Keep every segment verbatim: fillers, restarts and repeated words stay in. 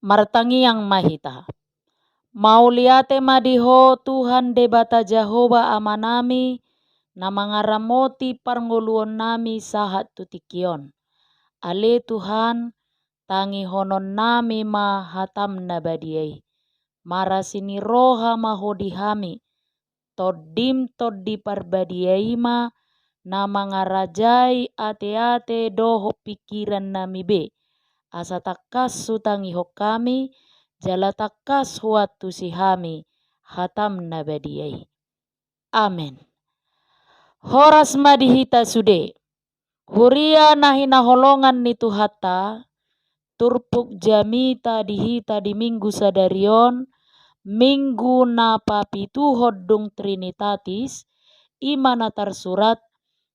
Martangiang ma hita. Mauliate ma di Ho Tuhan Debata Jahowa Amanami, na mangaramoti parngoluonnami sahat tu tingki on. Ale Tuhan, tangihononnami ma hataM na badia i. Marasi ni roha ma Ho di hami, TondiM Tondi Parbadia i ma na mangarajai ateate dohot pingkirannami be, asa tangkas hutangihon hami, jala tangkas huantusi hami hataM na badia i. Amen. Horas ma di hita sude. Huria na hinaholongan ni Tuhanta, turpuk jamita di hita di Minggu sadari on, Minggu na papituhon dung Trinitatis, i ma na tarsurat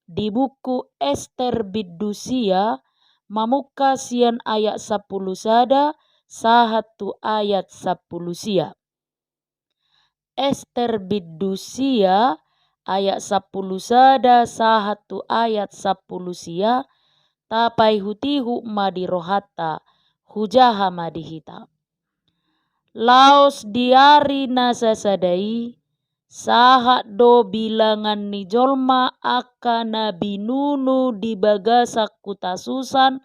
di buku Ester bindu sia, mamungka sian ayat sampulu sada sahat tu ayat sampulu sia. Ester bindu sia ayat sampulu sada sahat tu ayat sampulu sia, tapaihutihut ma di rohanta, hujaha ma di hita. Laos di ari na sasada i, sahat do bilangan ni jolma angka na binunu di bagasan huta Susan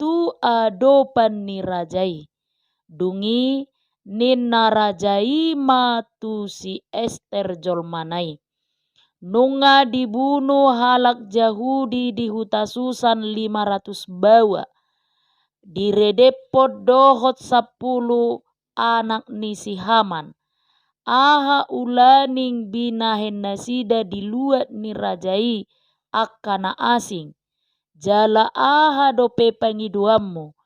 tu adopan ni raja i. Dung i ninna raja i ma tu si Ester jolmana i: Nunga dibunu halak Jahudi di huta Susan lima ratus baoa, diredephon dohot sampulu anak ni si Haman. Aha ulaning binahen nasida di luat ni raja i angka na asing? Jala aha dope pangidoanmu?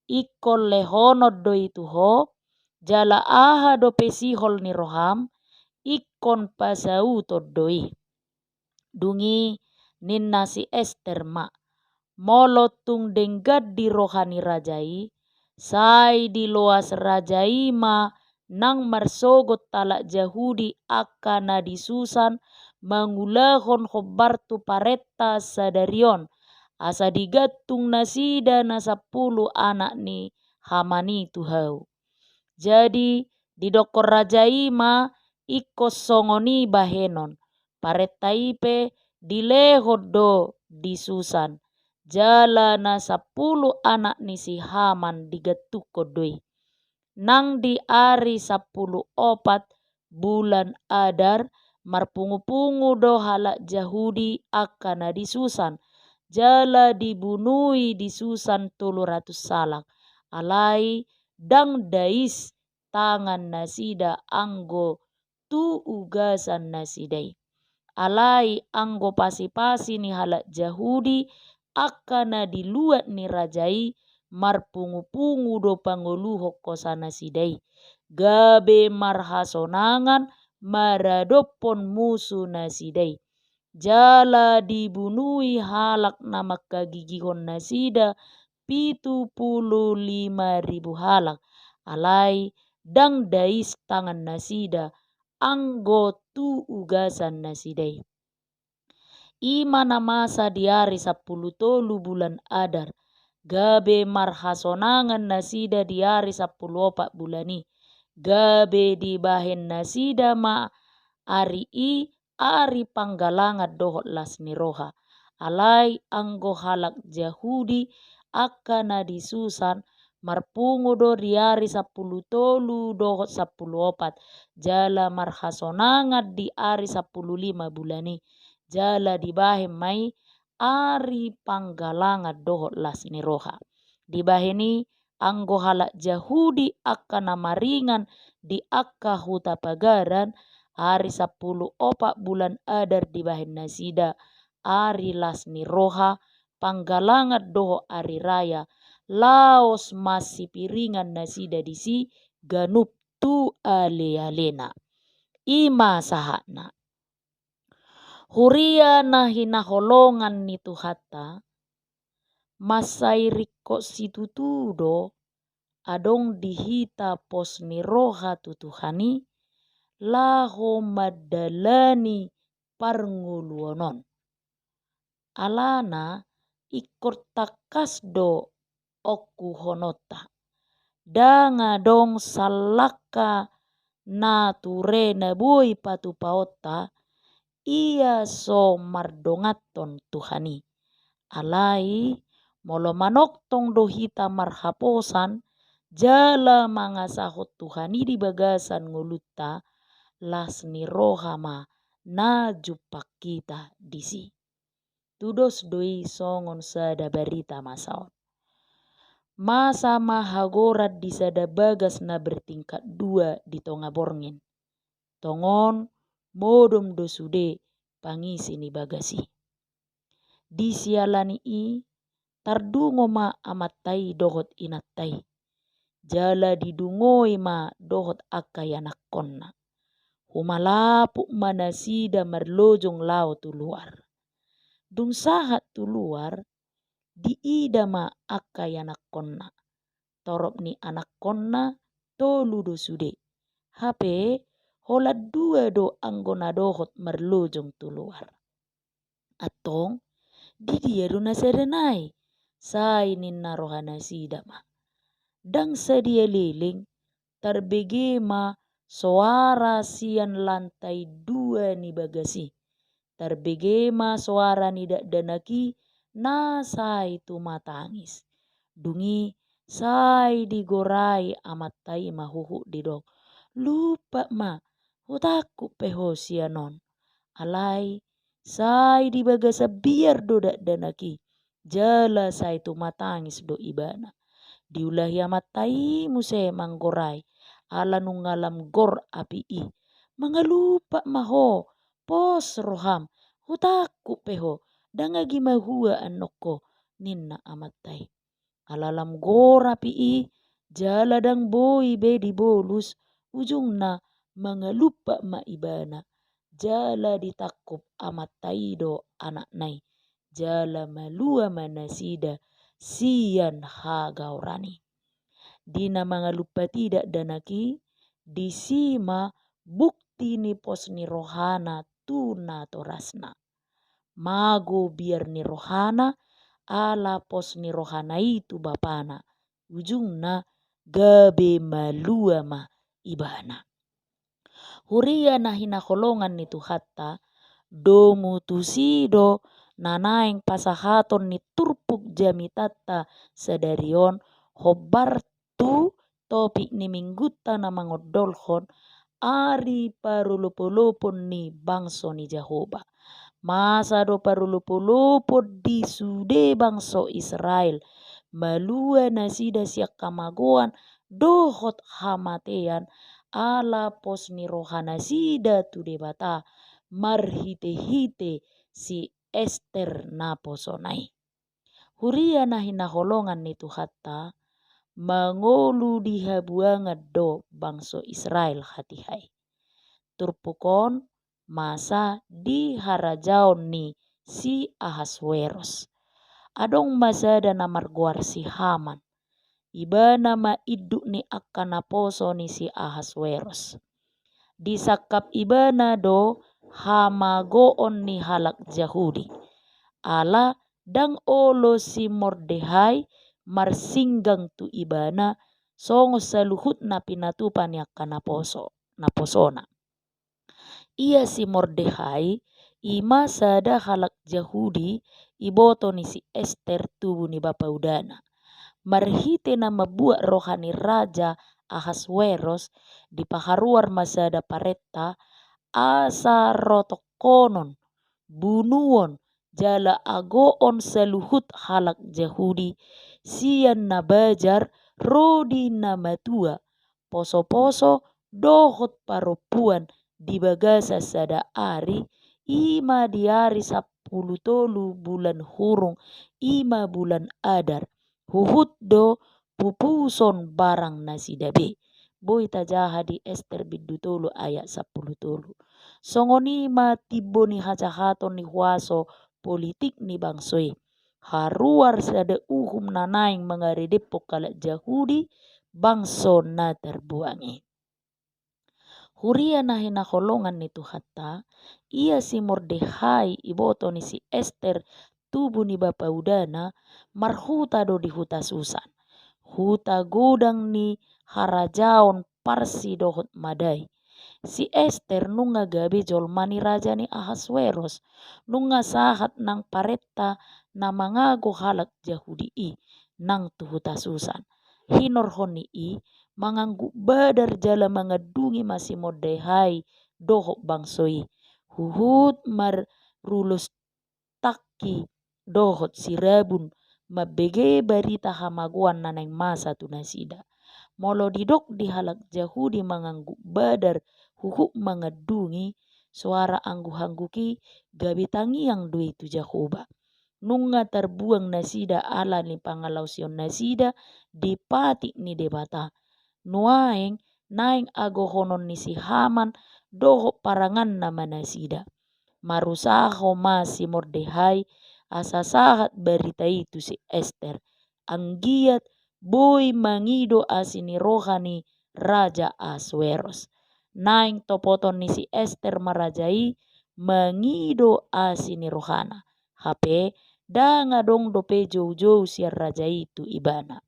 Ingkon lehonon do i tu ho? Jala aha dope sihol ni roham? Ingkon pasauton do i. Dung i ninna si Ester ma: Molo tung denggan di roha ni raja i, sai diloas raja i ma nang marsogot halak Jahudi angka na di Susan mangulahon hombar tu parenta sadari on, asa digantung nasida na sampulu anak ni Haman i tu hau. Jadi didokkon raja i ma ingkon songon i bahenon. Parenta i pe dilehon do di Susan, jala na sampulu anak ni si Haman digantungkon do i. Nang di ari sampulu opat bulan Adar, marpungupungu do halak Jahudi angka na di Susan, jala dibunui di Susan tolu ratus halak. Alai ndang dais tangan nasida anggo tu ugasan nasida i. Alai anggo pasipasi ni halak Jahudi angka na di luat ni raja i, marpungupungu do pangoluhon hosa nasida i, gabe marhasonangan maradophon musu nasida i. Jala dibunui halak na mangkagigihon nasida pitu pulu lima ribu halak. Alai ndang dais tangan nasida anggo tu ugasan nasida i. I ma na masa di ari sampulu tolu bulan Adar, gabe marhasonangan nasida di ari sampulu opat bulan i, gabe dibahen nasida ma ari i ari panggalangan dohot las ni roha. Alai anggo halak Jahudi angka na di Susan, marpungu do di ari sampulu tolu dohot sampulu opat, jala marhasonangan di ari sampulu lima bulan i, jala dibahen ma i ari panggalangan dohot las ni roha. Dibahen i anggo halak Jahudi angka na maringan di angka huta pagaran, ari sampulu opat bulan Adar dibahen nasida ari las ni roha, panggalangan dohot ari raya, laos masipiringan nasida disi ganup tu alealena. I ma sahatna. Huria na hinaholongan ni Tuhanta, mansai ringkot situtu do adong di hita pos ni roha tu Tuhan i, laho mandalani parngoluon on. Alana ingkon tangkas do ongkuhononta. ndang adong sallangka na ture na boi patupaonta, ia so mardonganhon Tuhan i. Alai, molo manongtong do hita marhaposan, jala mangasahon Tuhan i di bagasan ngolunta, las ni roha ma na jumpang hita disi. Tudos do i songon sada barita masa on. Masa ma hagoran di sada bagas na bertingkat dua di tonga borngin. Tongon modom do sude pangisi ni bagas i. Di siala ni i, tardungo ma amanta i dohot inanta i. Jala didungoi ma dohot angka ianakhonna. Humalapuk ma nasida marlojong laho tu luar. Dung sahat tu luar, diida ma angka ianakhonna. Torop ni anakhonna tolu do sude. Hape, holan dua do anggo na dohot marlojong tu luar. Antong, di dia do na sada nai? Sai ninna rohanasida ma. Ndang sadia leleng, tarbege ma soara sian lantai dua ni bagas i. Tarbege ma soara ni dakdanak i na sai tumatangis. Dung i sai digorai amanta i ma huhut didok, "Lumpat ma, hutangkup pe ho sian on." Alai, sai di bagasan biar do dakdanak i, jala sai tumatangis do ibana. Diulahi amanta i muse manggorai, ala nunga lam gor api i. "Mangalumpat ma ho, pos roham, hutangkup pe ho, ndang agi mahua annon ho," ninna amanta i. Ala lam gor api i, jala ndang boi be dibolus, ujungna mangalumpat ma ibana, jala ditangkup amanta i do anakna i, jala malua ma nasida sian hagaoran i. Di na mangalumpat i dakdanak i, disi ma bukti ni pos ni rohana tu natorasna. Mago biar ni rohana, ala pos ni rohana i tu bapana, ujungna gabe malua ma ibana. Huria na hinaholongan ni Tuhanta, domu tusi do na naeng pasahaton ni turpuk jamitanta sadari on, hombar tu topik ni minggunta na mangondolhon ari parolopolopon ni bangso ni Jahowa. Masa do parolopolopon di sude bangso Israel, malua nasida sian hamagoan dohot hamatean, ala pos ni rohanasida tu Debata, marhitehite si Ester naposona i. Huria na hinaholongan ni Tuhanta, mangolu di habuangan do bangso Israel hatiha i. Turpuk on masa di harajaon ni si Ahasweros. Adong ma sada na margoar si Haman. Ibana ma induk ni angka naposo ni si Ahasweros. Disangkap ibana do hamagoon ni halak Jahudi. Ala ndang olo si Mordehai marsinggang tu ibana songon saluhut na pinatupa ni angka naposo, naposona. Ia si Mordehai, i ma sada halak Jahudi, iboto ni si Ester tubu ni bapaudana. Marhite na mambuat roha ni raja Ahasweros, dipaharuar ma sada parenta, asa rotongkonon, bunuon, jala agoon saluhut halak Jahudi, sian na bajar ro di na matua, posoposo dohot parompuan di bagasan sada ari, i ma di ari sampulu tolu bulan hurung, i ma bulan Adar, huhut do pupuson barang nasida be. Boi tajaha di Ester bindu tolu ayat sampulu tolu. Songon i ma timbo ni hajahaton ni huaso politik ni bangso i. Haruar sada uhum na naeng mangaredephon halak Jahudi, bangso na tarbuang i. Huria na hinaholongan ni Tuhanta, ia si Mordehai iboto ni si Ester tubu ni bapaudana, marhuta do di huta Susan. huta godang ni harajaon Parsi dohot Madai. Si Ester nunga gabe jolma ni raja ni Ahasweros, nunga sahat nang parenta na mangago halak Jahudi i nang tu huta Susan. Hinorhon ni i, manganggup badar jala mangandungi ma si Mordehai dohot bangso i, huhut marulos tangki dohot sirabun mambege barita hamagoan na naeng masa tu nasida. Molo didok di halak Jahudi manganggup badar huhut mangandungi, soara angguk-angguk i gabe tangiang do i tu Jahowa. Nunga tarbuang nasida ala ni pangalaosion nasida di patik ni Debata. Nuaeng naeng agohonon ni si Haman dohot paranganna ma nasida. Marusaho ma si Mordehai asa sahat barita i tu si Ester, anggiat boi mangido asi ni roha ni Raja Ahasweros. Naeng topoton ni si Ester ma raja i mangido asi ni rohana. Hape ndang adong dope joujou sian raja i tu ibana.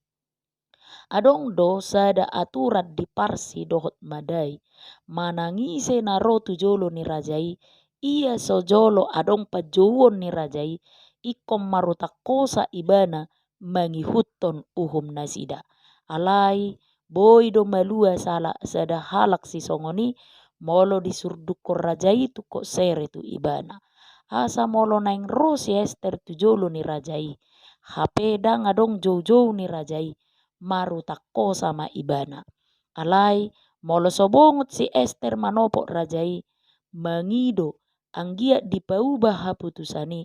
Adong do sada aturan di Parsi dohot Madai, manang ise na ro tu jolo ni raja i, ia so jolo adong panjouon ni raja i, ingkon marutang hosa ibana mangihuthon uhum nasida. Alai boi do malua sala sada halak sisongon i, molo disurdungkon raja i tungkot sere tu ibana. Asa molo naeng ro si Ester tu jolo ni raja i, hape ndang adong joujou ni raja i, marutang hosa ma ibana. Alai molo so bongot si Ester manopot raja i, mangido anggiat dipaubah haputusan i,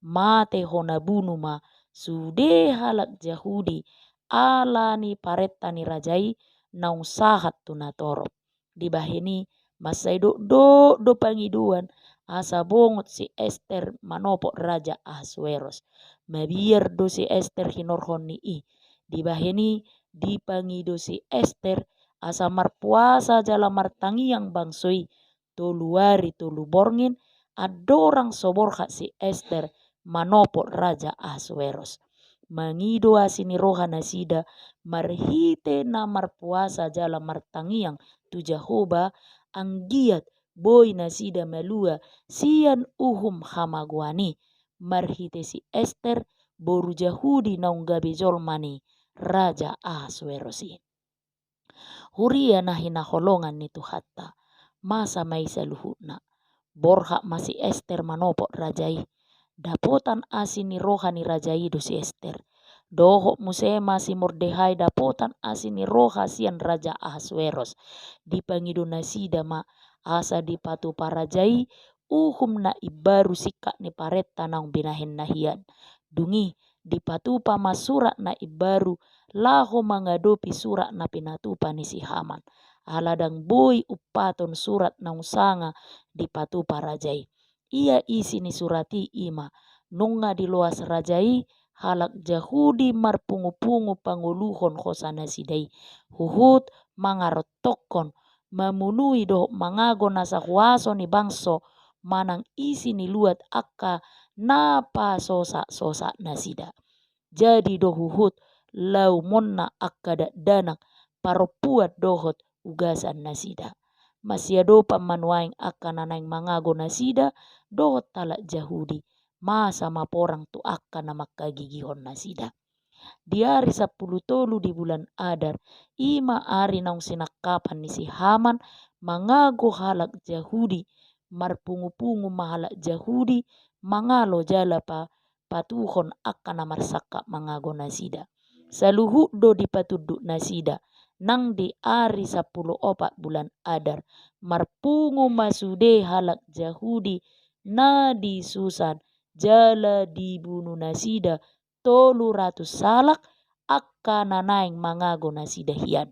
mate hona bunu ma sude halak Jahudi ala ni parenta ni raja i naung sahat tu natorop. Dibahen i, mansai dokdok do pangidoan asa bongot si Ester manopot Raja Ahasweros. Mabiar do si Ester hinorhon ni i. Dibahen i, dipangido si Ester asa marpuasa jala martangiang bangso i tolu ari tolu borngin, andorang so borhat si Ester manopot Raja Ahasweros. Mangido asi ni roha nasida marhite na marpuasa jala martangiang tu Jahowa, anggiat boi nasida malua sian uhum hamagoan i, marhite si Ester, boru Jahudi naung gabe jolma ni Raja Ahasweros i. Huria na hinaholongan ni Tuhanta, masa ma i saluhutna. Borhat ma si Ester manopot raja i. Dapotan asi ni roha ni raja i do si Ester. Dohot muse ma si Mordehai dapotan asi ni roha sian Raja Ahasweros. Dipangido nasida ma asa dipatupa raja i uhum na imbaru singkat ni parenta naung binahenna hian. Dung i, dipatupa ma surat na imbaru laho mangadopi surat na pinatupa ni si Haman. Ala ndang boi umpaton surat naung sanga dipatupa raja i. Ia isi ni surat i ima, nunga diloas raja i halak Jahudi marpungupungu pangoluhon hosa nasida i, huhut mangarontokkon, mamunui dohot mangago nasa huaso ni bangso manang isi ni luat angka na pasosak-sosak nasida. Jadi do huhut laumonna angka dakdanak, parompuan dohot ugasan nasida. Masiadopan ma nuaeng angka na naeng mangago nasida dohot halak Jahudi, masa ma porang tu angka na mangkagigihon nasida. Di ari sampulu tolu di bulan Adar, ima ari naung sinangkapan ni si Haman mangago halak Jahudi, marpungupungu ma halak Jahudi mangalo jala pa patuhon angka na marsangkap mangago nasida. Saluhut do dipatunduk nasida, nang di ari sampulu opat bulan Adar, marpungu ma sude halak Jahudi na di Susan, jala dibunu nasida tolu ratus halak angka na naeng mangago nasida hian.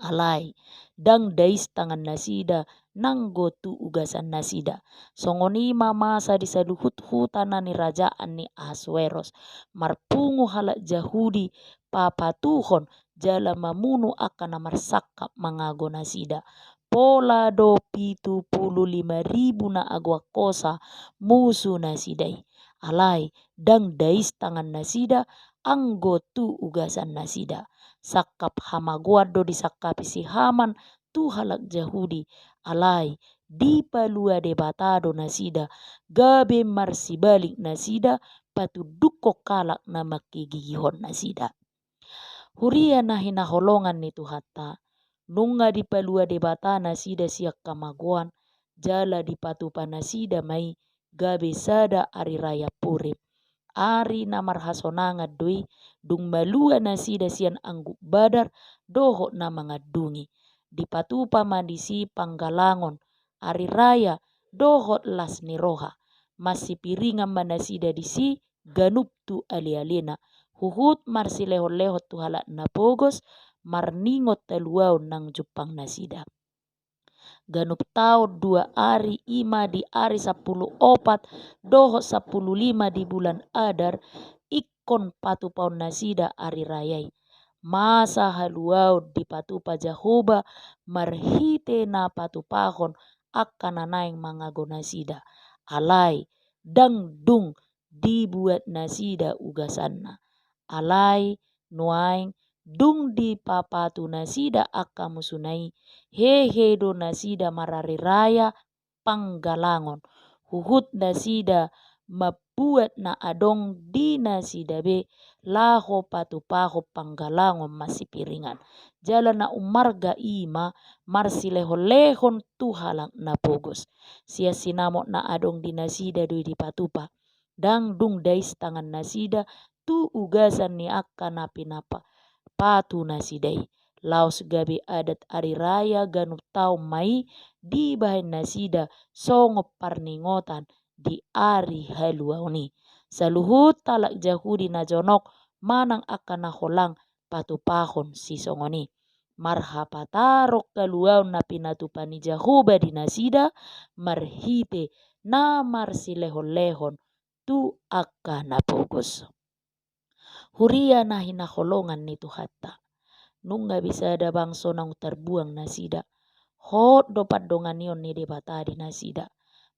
Alai, ndang dais tangan nasida nanggo tu ugasan nasida. Songon i ma masa di saluhut huta na nirajaan ni Ahasweros. Marpungu halak Jahudi papatuhon jala mamunu angka na marsangkap mangago nasida. Pola do pitu pulu lima ribu na agoan hosa musu nasida i. Alai, ndang dais tangan nasida anggo tu ugasan nasida. Sangkap hamagoan do disangkapi si Haman tu halak Jahudi, alai dipalua Debata do nasida, gabe marsibalik nasida patundukkon halak na manghagigihon nasida. Huria na hinaholongan ni Tuhanta, nunga dipalua Debata nasida sian hamagoan, jala dipatupa nasida ma i gabe sada ari raya Purim. Ari na marhasonangan do i, dung malua nasida sian anggup badar dohot na mangandungi. Dipatupa ma disi panggalangon, ari raya dohot las ni roha. Masipiringan ma nasida disi ganup tu alealena, huhut marsilehonlehon tu halak na pogos, marningot haluaon nang jumpang nasida. Ganup taon dua ari, i ma di ari sampulu opat dohot sampulu lima di bulan Adar, ingkon patupaon nasida ari raya i. Masa haluaon dipatupa Jahowa marhite na patupahon angka na naeng mangago nasida. Alai ndang dung dibuat nasida ugasanna. Alai nuaeng dung dipapatu nasida angka musuna i, hehe do nasida marari raya panggalangon. Huhut nasida mambuat na adong di nasida be laho patupahon panggalangon masipiringan. Jala na ummarga i ma marsilehonlehon tu halak na pogos. Sian sinamot na adong di nasida do i dipatupa. Ndang dung dais tangan nasida tu ugasan ni angka na pinapa-, patu nasida i. Laos gabe adat ari raya ganup taon ma i dibahen nasida songon parningotan di ari haluaon i. Saluhut halak Jahudi na jonok manang angka na holang patupahon sisongon i. Marhapataron haluaon na pinatupa ni Jahowa di nasida marhite na marsilehonlehon tu angka na pogos. Huria na hinaholongan ni Tuhanta. Nunga be sada bangso naung tarbuang nasida. Hot do pandonganion ni Debata di nasida.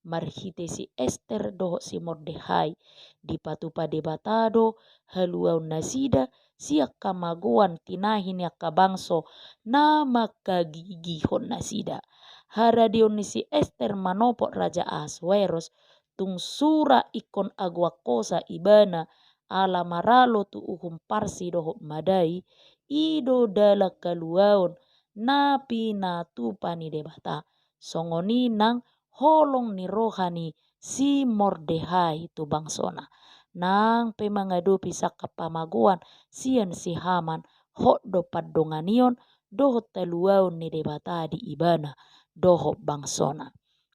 Marhite si Ester dohot si Mordehai, dipatupa Debata do haluaon nasida sian hamagoan tinahi ni angka bangso na manghagigihon nasida. Haradeon ni si Ester manopot Raja Ahasweros, tung sura ingkon agoan hosa ibana ala maralo tu uhum Parsi dohot Madai, i do dalan haluaon na pinatupa ni Debata. Songon i nang holong ni roha ni si Mordehai tu bangsona. Nang pe mangadopi sangkap hamagoan sian si Haman, hot do pandonganion dohot haluaon ni Debata di ibana dohot bangsona.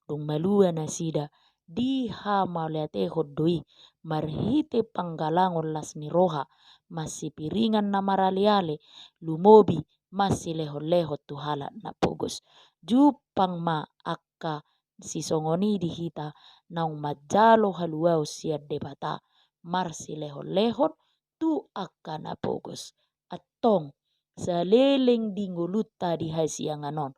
Dung malua nasida, dihamauliatehon do i marhite panggalangon las ni roha, masipiringan na maraleale, lumobi masilehonlehon tu halak na pogos. Jumpang ma angka sisongon i di hita naung manjalo haluaon sian Debata, marsilehonlehon tu angka na pogos. Antong, saleleng di ngolunta di hasiangan on,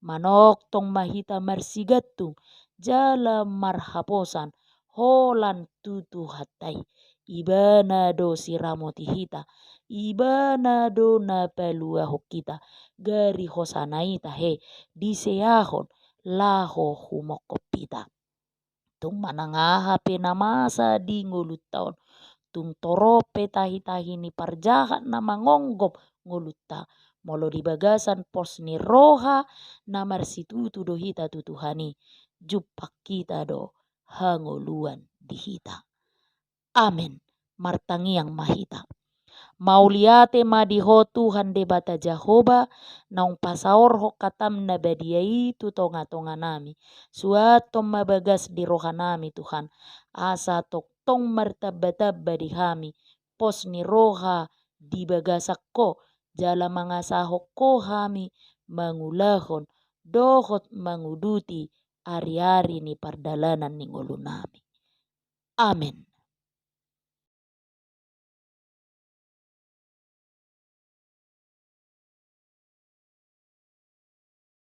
manongtong ma hita marsigantung jala marhaposan holan tu Tuhanta i. Ibana do siramoti hita, ibana do na paluahon hita, gari hosana i tahe diseahon laho humongkop hita. Tung manang aha pe na masa di ngolunta on, tung torop pe tahitahi ni parjahat na mangonggop ngolunta, molo di bagasan pos ni roha na marsitutu do hita tu Tuhan i, jumpang hita do hangoluan di hita. Amen. Martangiang ma hita. Mauliate ma di Ho Tuhan Debata Jahowa, naung pasaorhon hataM na badia i tu tongatonganami. Suanhon ma bagas di rohanami, Tuhan, asa tongtong martambatamba di hami pos ni roha di bagasan Ho, jala mangasahon Ho hami mangulahon dohot manguduti ariari ni pardalanan ni ngolunami. Amen.